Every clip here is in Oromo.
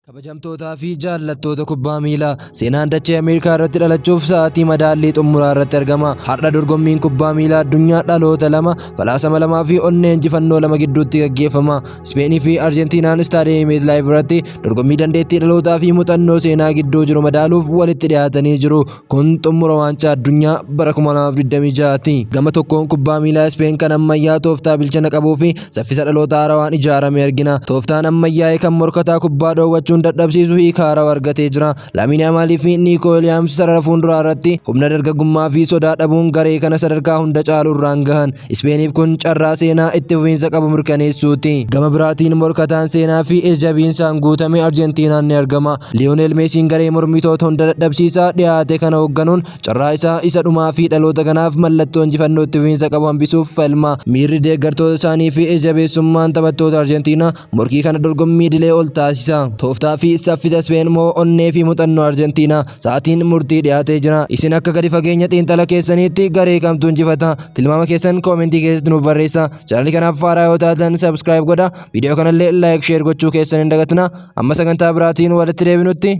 Kabajamtootaa fi jaallattoota kubbaa miilaa, seenaan dachee Ameerikaa irratti dhalachuuf sa'aatii madaallii xumuraa irratti argama. Har'a dorgommiin kubbaa miilaa addunyaa dhaloota lama, falaasama lamaa fi onnee injifannoo lama gidduutti gaggeeffama. Ispeenii fi Arjentiinaan istaadiyeemii MetLife irratti dorgommii dandeettii dhalootaa fi muuxannoo seenaa gidduu jiru madaaluuf walitti dhiyaatanii jiru. Kun xumura waancaa addunyaa bara 2026 ti. Gama tokkoon kubbaa miilaa Ispeen kan ammayyaa, tooftaa bilchina qabuu fi saffisa dhaloota haarawaan ijaarame argina. Tooftaan ammayyaa'e kan morkataa kubbaa dhoowwachuun dadhabsiisu hiika haarawaa argatee jira. Laamiin Yaamaalii fi Niikoo Wiiliyaams sarara fuulduraa irratti humna dargaggummaa fi sodaa dhabuun garee kana sadarkaa hunda caalu irraan gahan. Ispeeniif kun carraa seenaa itti fufiinsa qabu mirkaneessuuti. Gama biraatiin morkataan seenaa fi jabiinsaan guutame Arjentiinaan ni argama. Liyoonel Meesiin garee mormitoota hunda dadhabsiisaa dhiyaate kana hoogganuun carraa isaa isa dhumaa fi dhaloota kanaaf mallattoo injifannoo itti fufiinsa qabu hambisuuf falma. Miirri deeggartoota isaanii fi jabeessummaan taphattoota Arjentiinaa morkii kana dorgommii idilee ol taasisa. Tooftaa fi saffisa Ispeen moo onnee fi muuxannoo Arjentiinaa? Sa'aatiin murtii dhiyaatee jira. Isin akka gadi fageenya xiinxala keessaniitti garee kamtu injifata? Tilmaama keessan koomentii keessatti nuuf barreessa. Chaanalii kanaaf haaraa yoo taatan subscribe godha. Viidiyoo kanallee like, share gochuu keessan hin dagatina. Amma sagantaa biraatiin walitti deebinutti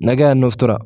nagaan nuuf tura.